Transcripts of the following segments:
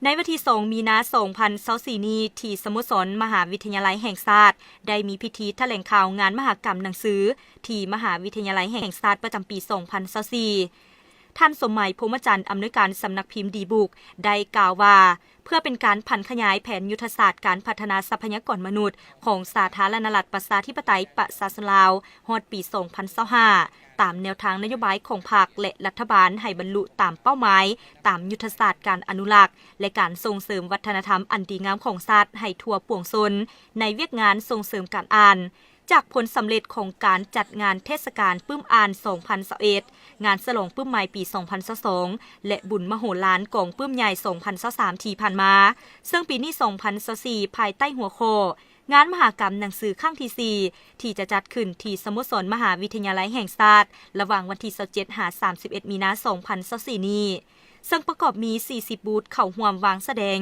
ໃນວັນທີສອງ ມີນາ ສອງພັນຊາວສີ່ນີ້ ທີ່ສະໂມສອນມະຫາວິທະຍາໄລແຫ່ງຊາດ ໄດ້ມີພິທີຖະແຫຼງຂ່າວງານມະຫະກຳໜັງສື ທີ່ມະຫາວິທະຍາໄລແຫ່ງຊາດປະຈຳປີ ສອງພັນຊາວສີ່. ທ່ານ ສົມໝາຍ ພົມມະຈັນ ອຳນວຍການສຳນັກພິມດີບຸກ ໄດ້ກ່າວວ່າ ເພື່ອເປັນການຜັນຂະຫຍາຍແຜນຍຸດທະສາດການພັດທະນາຊັບພະຍາກອນມະນຸດຂອງສາທາລະນະລັດປະຊາທິປະໄຕປະຊາຊົນລາວ ຮອດປີສອງພັນຊາວຫ້າ ຕາມແນວທາງນະໂຍບາຍຂອງພັກ ແລະ ລັດຖະບານໃຫ້ບັນລຸຕາມເປົ້າໝາຍ ຕາມຍຸດທະສາດການອະນຸລັກ ແລະ ການສົ່ງເສີມວັດທະນະທຳອັນດີງາມຂອງຊາດໃຫ້ທົ່ວປວງຊົນ ໃນວຽກງານສົ່ງເສີມການອ່ານ. ຈາກຜົນສຳເລັດຂອງການຈັດງານເທດສະການປຶ້ມອ່ານ ສອງພັນຊາວເອັດ, ງານສະຫຼອງປຶ້ມໃໝ່ປີ ສອງພັນຊາວສອງ ແລະ ບຸນມະໂຫລານກອງປຶ້ມໃຫຍ່ ສອງພັນຊາວສາມ ທີ່ຜ່ານມາ, ເຊິ່ງປີນີ້ ສອງພັນຊາວສີ່ ພາຍໃຕ້ຫົວຂໍ້ ງານມະຫະກຳໜັງສືຄັ້ງທີສີ່ ທີ່ຈະຈັດຂຶ້ນທີ່ສະໂມສອນມະຫາວິທະຍາໄລແຫ່ງຊາດ ລະຫວ່າງວັນທີ ຊາວເຈັດ ຫາ ສາມສິບເອັດ ມີນາ ສອງພັນຊາວສີ່ນີ້ ເຊິ່ງປະກອບມີ ສີ່ສິບ ບູດເຂົ້າຮ່ວມວາງສະແດງ,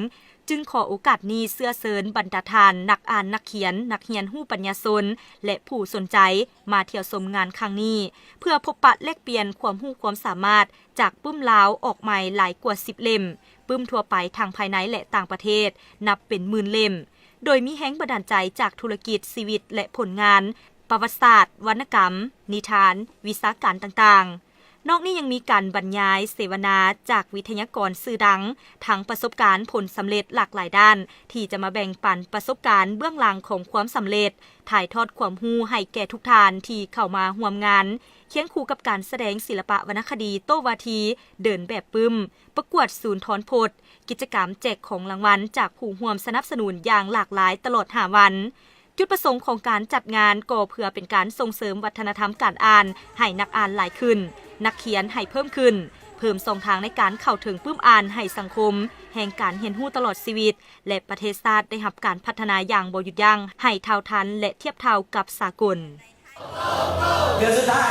ຈຶ່ງຂໍໂອກາດນີ້ເຊື້ອເຊີນບັນດາທ່ານນັກອ່ານ, ນັກຂຽນ, ນັກຮຽນຮູ້ປັນຍາຊົນ ແລະ ຜູ້ສົນໃຈມາທ່ຽວຊົມງານຄັ້ງນີ້ ເພື່ອພົບປະແລກປ່ຽນຄວາມຮູ້ຄວາມສາມາດຈາກປຶ້ມລາວອອກໃໝ່ຫຼາຍກວ່າ ສິບ ເຫຼັ້ມ, ປຶ້ມທົ່ວໄປທັງພາຍໃນ ແລະ ຕ່າງປະເທດ ນັບເປັນໝື່ນເຫຼັ້ມ, ໂດຍມີແຮງບັນດານໃຈຈາກທຸລະກິດ, ຊີວິດ ແລະ ຜົນງານ, ປະຫວັດສາດ, ວັນນະກຳ, ນິທານ, ວິຊາການຕ່າງໆ. ນອກນີ້ຍັງມີການບັນຍາຍ, ເສວະນາຈາກວິທະຍາກອນຊື່ດັງ, ທັງປະສົບການ, ຜົນສຳເລັດຫຼາກຫຼາຍດ້ານ ທີ່ຈະມາແບ່ງປັນປະສົບການເບື້ອງຫຼັງຂອງຄວາມສຳເລັດ, ຖ່າຍທອດຄວາມຮູ້ໃຫ້ແກ່ທຸກທ່ານທີ່ເຂົ້າມາຮ່ວມງານ, ຄຽງຄູ່ກັບການສະແດງສິລະປະວັນນະຄະດີ, ໂຕ້ວາທີ, ເດີນແບບປຶ້ມ, ປະກວດສູນທອນພົດ, ກິດຈະກຳແຈກຂອງລາງວັນຈາກຜູ້ຮ່ວມສະໜັບສະໜູນຢ່າງຫຼາກຫຼາຍຕະຫຼອດຫ້າວັນ. ຈຸດປະສົງຂອງການຈັດງານກໍເພື່ອເປັນການສົ່ງເສີມວັດທະນະທຳການອ່ານໃຫ້ນັກອ່ານຫຼາຍຂຶ້ນ, ນັກຂຽນໃຫ້ເພີ່ມຂຶ້ນ, ເພີ່ມຊ່ອງທາງໃນການເຂົ້າເຖິງປຶ້ມອ່ານໃຫ້ສັງຄົມ, ແຫ່ງການຮຽນຮູ້ຕະຫຼອດຊີວິດ ແລະ ປະເທດຊາດໄດ້ຮັບການພັດທະນາຢ່າງບໍ່ຢຸດຢັ້ງໃຫ້ເທົ່າທັນ ແລະ ທຽບເທົ່າກັບສາກົນ. ເດືອນສຸດທ້າຍ